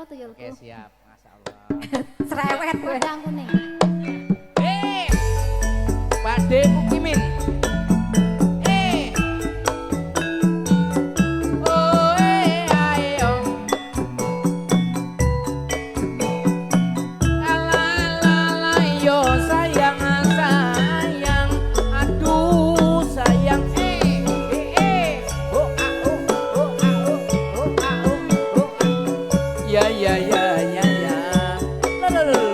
Tuyulku. Oke, siap. Masya Allah. Cerewet kowe. Podang kuning. Eh. Pak De Mukimin. Eh. Oh, eh, ae, oh. Ala, la, la, yo, sayang, sayang. Aduh, sayang. Eh, eh, eh. Oh, ah, oh, oh, ah, oh, oh, ah, oh, oh, ah. Ya, ya, ya, ya, ya. La, la, la, la.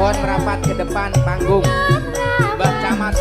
Mohon merapat ke depan panggung. Mbah Camat.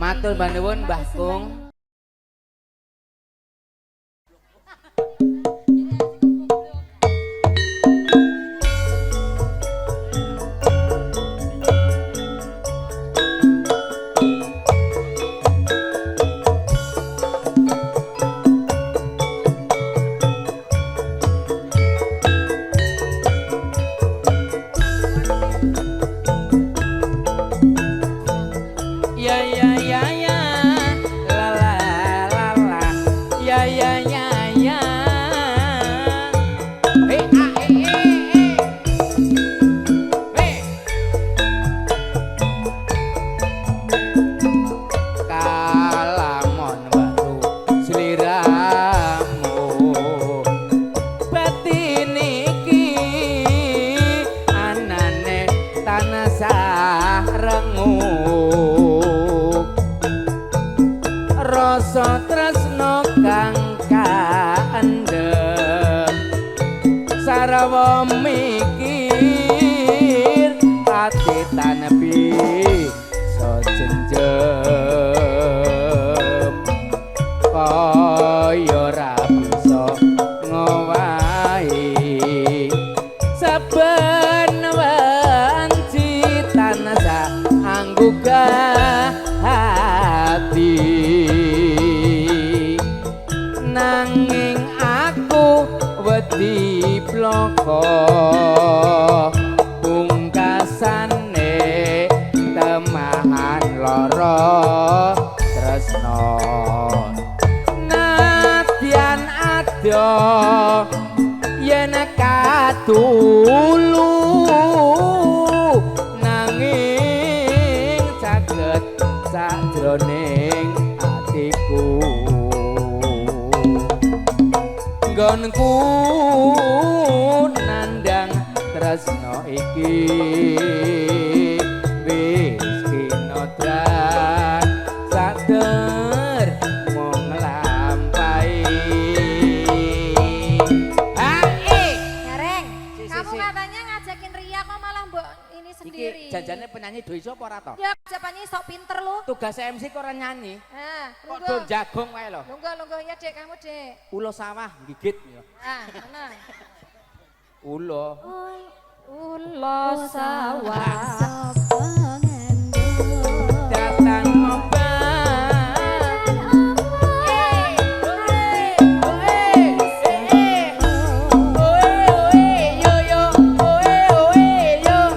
Matur nuwun Mbah Kung. Ya ya ya ya la la la la ya ya ya ya he a e e e he kalamon baru sliramu batin iki anane tansah rengu rasa tresno kang kaendhem sarwa mikir ati tanebi so jenjem kaya ora bisa ngowahi saben wanci tansah anggugah hati nanging aku wedi bloko pungkasane temahan lara tresno nadyan ado yen katulu nanging caget sak sajroning atiku. Nggonku nandang tresno iki wis kinodran sader mung nglampahi. Hae Gareng, Si, si, kamu si. katanya ngajakin Ria kok malah mbok ini sendiri. Iki janjane penyanyi do iso apa ora to? Ya, jawabannya sok pinter lu. Tugas MC kok ora nyanyi. Nah, Kok do lungguh. jagung wae lho. Lungguh, lungguh ya, Dek, kamu, Dek. Ulo sawah gigit ya. Ah, mana? Ulo. Ulo sawah. Datang obat. Oe, oe, oe, oe, yo yo, oe, oe, yo.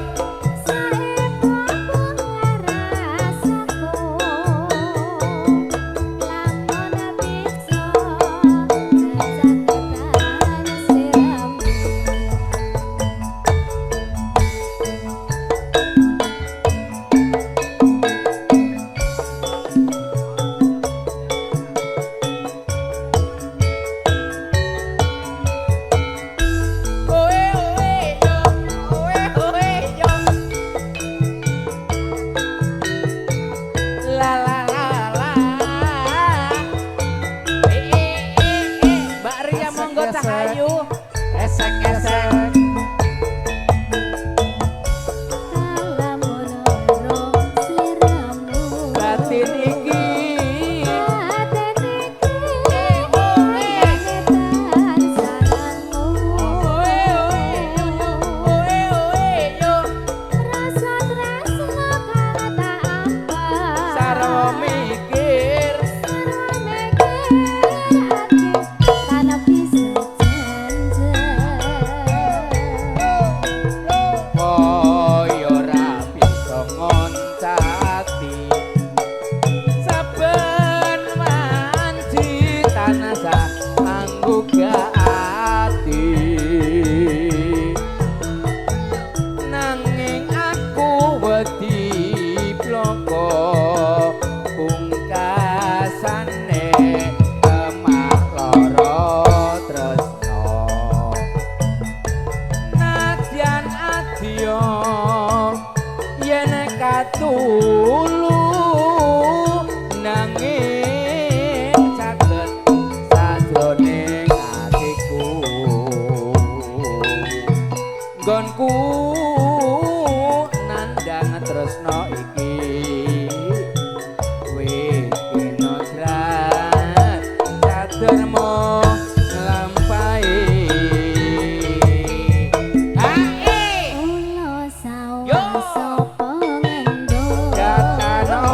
Oe, oe, yo, oe, oe, yo. La la la la. Eh, eh, eh, eh. Mbak Ria monggo Esek, esek. cahayu. Esek esek. Batin iki. Oe, oe, oe, oe, yo. Sarwa mikir. Kaya ora bisa ngoncati. Saben wanci tanasa anggugah ati. Nanging aku wedi bloko pungkasane lemah lara tresno. Nadyan adya yen katulu nanging caket sajroning atiku. Nggonku nandang tresno iki wis kinodran sadermo nglampahi. Hae Yo. Datang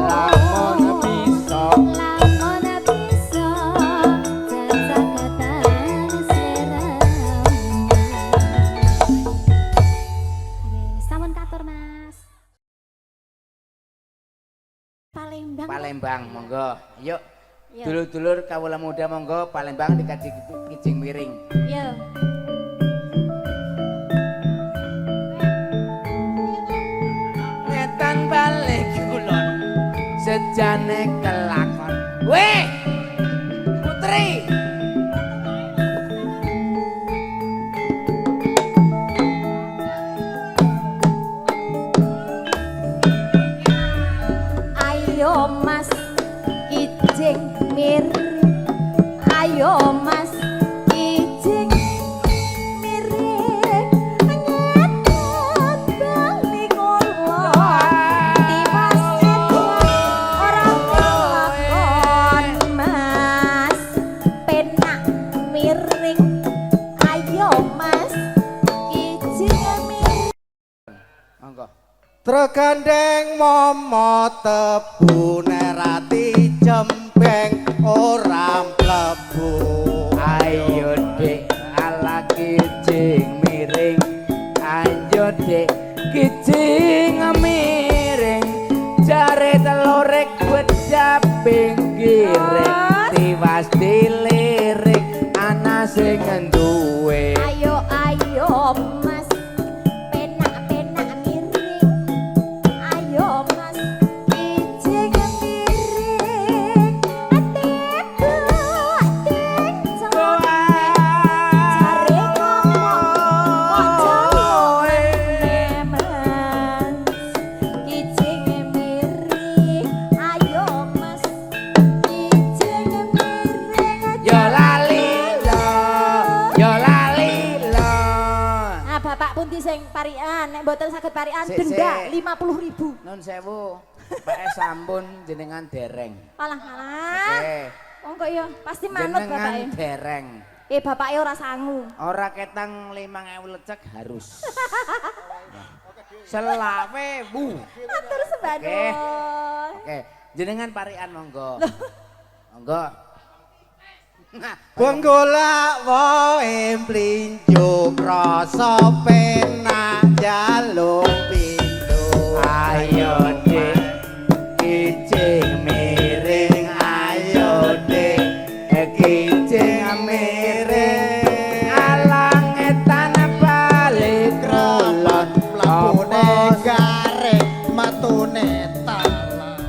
Lamun bisa Sampun katur, Mas. Palembang. Palembang monggo. Yuk. Yuk. Dulur-dulur kawula muda monggo Palembang dikaji kijing miring. Yo. Ngetan balik kulon sejane kelakon. Weh! Putri. Ayo Mas kijing miring. Ayo Mas kijing miring. Ngetan bali kulon. Tiwas ora kelakon Mas. Penak miring. Ayo Mas kijing miring. Monggo. Tregandeng momo tebu nerati jembeng ora mlebu. Ayo Dek ala kijing miring. Ayo Dek kijing miring. Jare telurek bedak pinggir. Awas dilirik ana sing nduwe. Ayo ayo Mas, penak-penak miring. Ayo Mas, kijing miring. Tebak tencong. Jare ngomong kok jaluk Mas. Kijing miring. Ayo Mas, kijing miring. Yo lali lo, yo lali lo. Nah, bapak pundi sing parikan, nek mboten saged parikan Sik, denda sik. 50.000. Nun sewu, Pak sampun jenengan dereng. Alah alah. Oke. Wong kok ya pasti manut Jenengan bapake. dereng. Eh bapake ora sangu. Ora ketang 5.000 lecek harus. 25.000. Matur sembah Oke. nuwun. Oke, jenengan parikan monggo. Monggo. Nah, Benggolak wae mlinjo krasa penak jaluk pindho. Ayo Dik, kijing miring, ayo Dik, kijing miring. Alang etan balik kulon, Mlebune garing metune talang.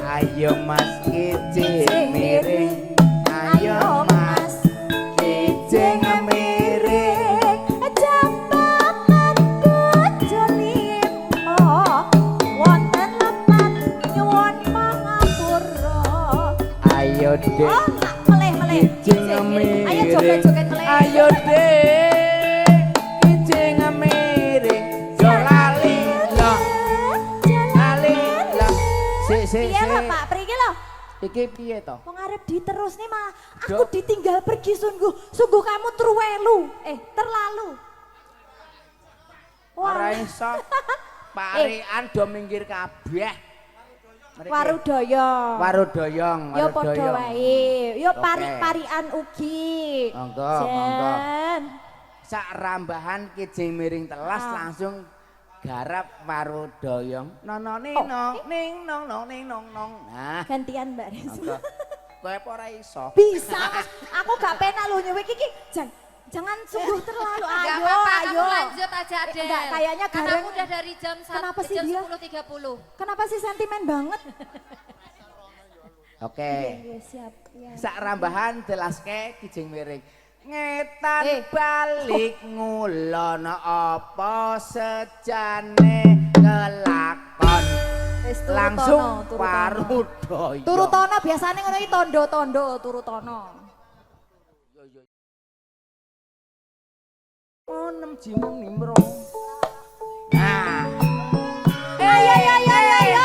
Ayo Mas kijing miring, ayo Mas kijing miring. Jam papat bojo limo wonten lepat nyuwun pangapura. Ayo Dik. Oh, nak meleh-meleh. Kijing Ayo miring. joget-joget meleh. Ayo Dik, kijing miring. Yo lali lo, lali lo. Sik sik Piye lho sik. Pak, mriki lho. Iki piye to? Wong arep diterus nih malah aku Dok. ditinggal pergi sungguh. Sungguh kamu terwelu. Eh, terlalu. Wah, Ora iso. Parikan do minggir kabeh. Mriki. Warudaya. Warudoyong, Ya padha Warudoyong. wae. Ya Oke. parik-parikan ugi. Monggo, monggo. Jan. Sak rambahan kijing miring telas Ah. langsung garap Warudoyong. Nono ning Oh. nong ning nong nong ning nong nong. Nah, Gantian Mbak Risma. monggo. Kowe apa ora iso? Bisa Mas. Aku gak penak lho nyuwik iki. Jangan sungguh terlalu. Nggak Ayo, apa-apa, ayo. kamu lanjut aja Adel. Enggak, kayaknya Karena gareng. aku udah dari jam Kenapa sih jam dia? 10.30. Kenapa sih sentimen banget? Oke. Iya, siap. Iya. Sak rambahan telaske kijing miring. Ngetan Eh. balik ngulon apa sejane kelakon. Wis, turutono, Langsung turutono. Warudoyong. Turutono biasane ngono iki tondo-tondo turutono. Oh, nem jimem nimro. Nah. Ayo ayo ayo ayo.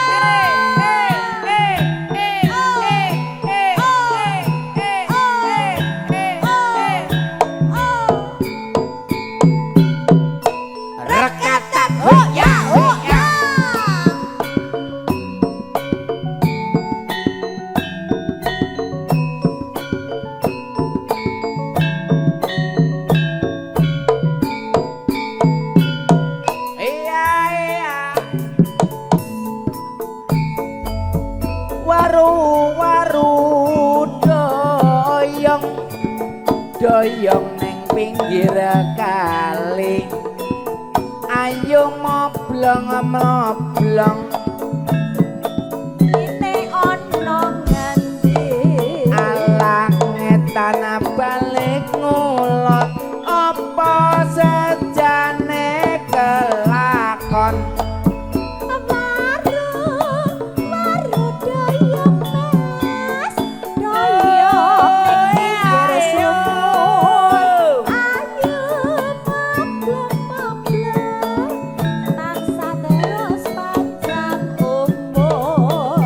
Rekatat Oh ya, oh ya. Iya iya. Waru waru doyong doyong neng pinggir kali. Ayo moblong moblong Ine ono ngendi? alang ngetan balik ngulon apa sejane kelakon. Waru, waru doyong Mas, doyong ning pinggir sumur. Ayo mablong-mablong, tansah terus panjang umur.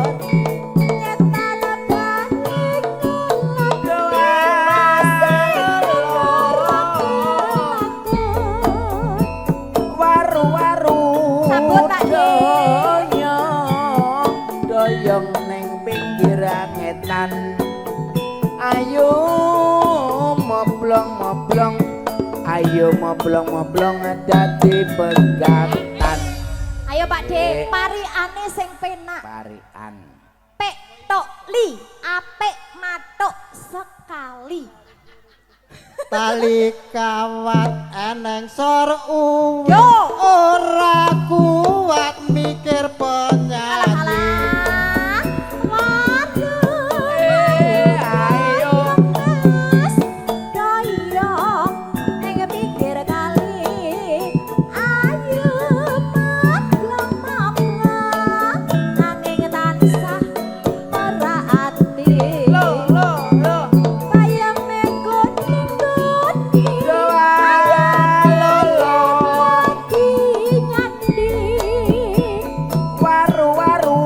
Nyetan balik ngulon, tiwas sing ora kelakon. Waru waru Sabut, Pak De. doyong doyong neng pinggir ngetan. Ayo moblong moblong, ayo moblong moblong dadi pegatan. Ayo Pak De, Eh. pariane sing penak. Parian. P T Tok li apik matuk sekali. Tali kawat eneng sor uwit. Yo. Ora kuat mikir penyanyi. Alah alah. Waduh. Eh, ayo. Mas doyong ning pinggir kali. Ayo maplong maplong nanging tansah merak ati. Lo lo lo. Bayang kuning kuning. Lo lo lo. Lagi nyandi. Waru-waru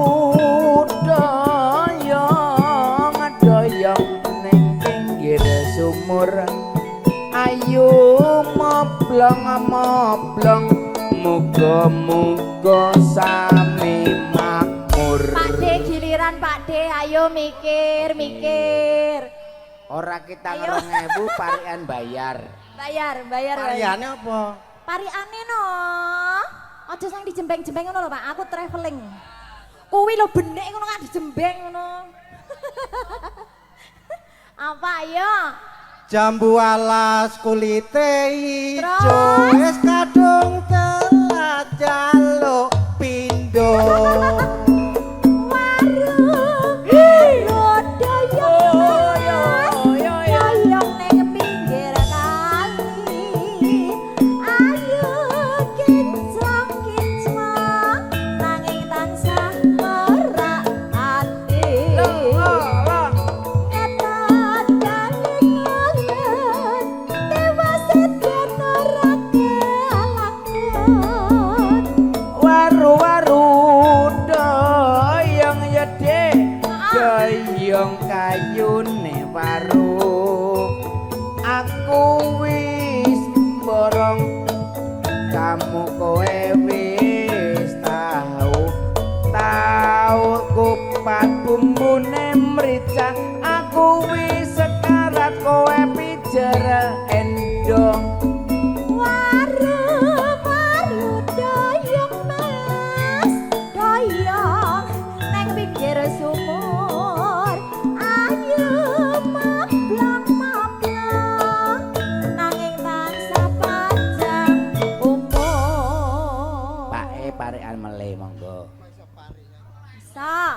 doyong doyong ning pinggir sumur. Ayo moblong moblong muga-muga sami makmur. Pak D giliran Pak D, ayo mikir mikir. Ora kita Ayo. 2000 parikan bayar. Bayar, bayar, bayar. Pariane apa? Pariane no. Aja sang dijembeng-jembeng ngono lho, Pak. Aku traveling. Kuwi lho benek ngono kan dijembeng ngono. Apa ayo? Jambu alas kulite ijo Terus? wis kadung telat jaluk pindho. Waru, waru doyong mas, doyong neng pinggir kali. Ayo kinclong kinclong, nanging tansah merak ati. Lo lo lo. Ngetot kali ngelet, tewas sedan ora kelakon. Waru-waru doyong ya dek, doyong kayune waru. Aku wis borong, kamu kowe wis tahu. Tahu kupat bumbune merica, aku wis sekarat kowe pijer endong. Waru waru doyong mas, doyong neng pinggir sumur. Ayo maplong maplong, nanging tansah panjang umur. Pak E parikan mele monggo. Bisa.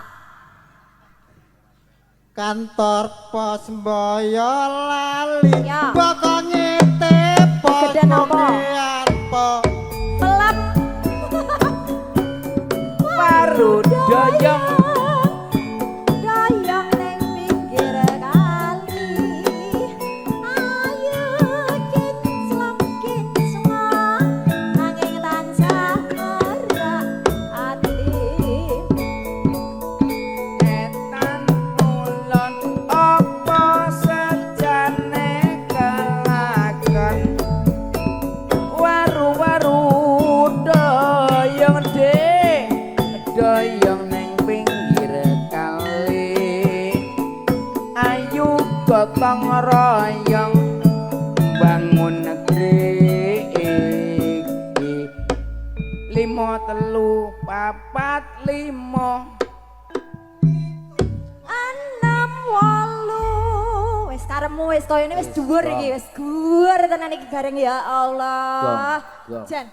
Kantor pos Boyolali Ya. pokoke tepo Gedean apa? apa? Pelem. Waru doyong. Doyong neng pinggir kali. Ayo kinclong kinclong, nanging tansah merak ati. Etan kulon apa sejane kelakon. Waru-waru doyong dek, doyong neng pinggir kali. Ayu gotong royong bangun negeri iki. 5 3 4 5 6 8. Wis karepmu wis koyone wis Wis, dhuwur gong. iki, wis dhuwur tenan iki bareng ya Allah. Gong, gong. Jan.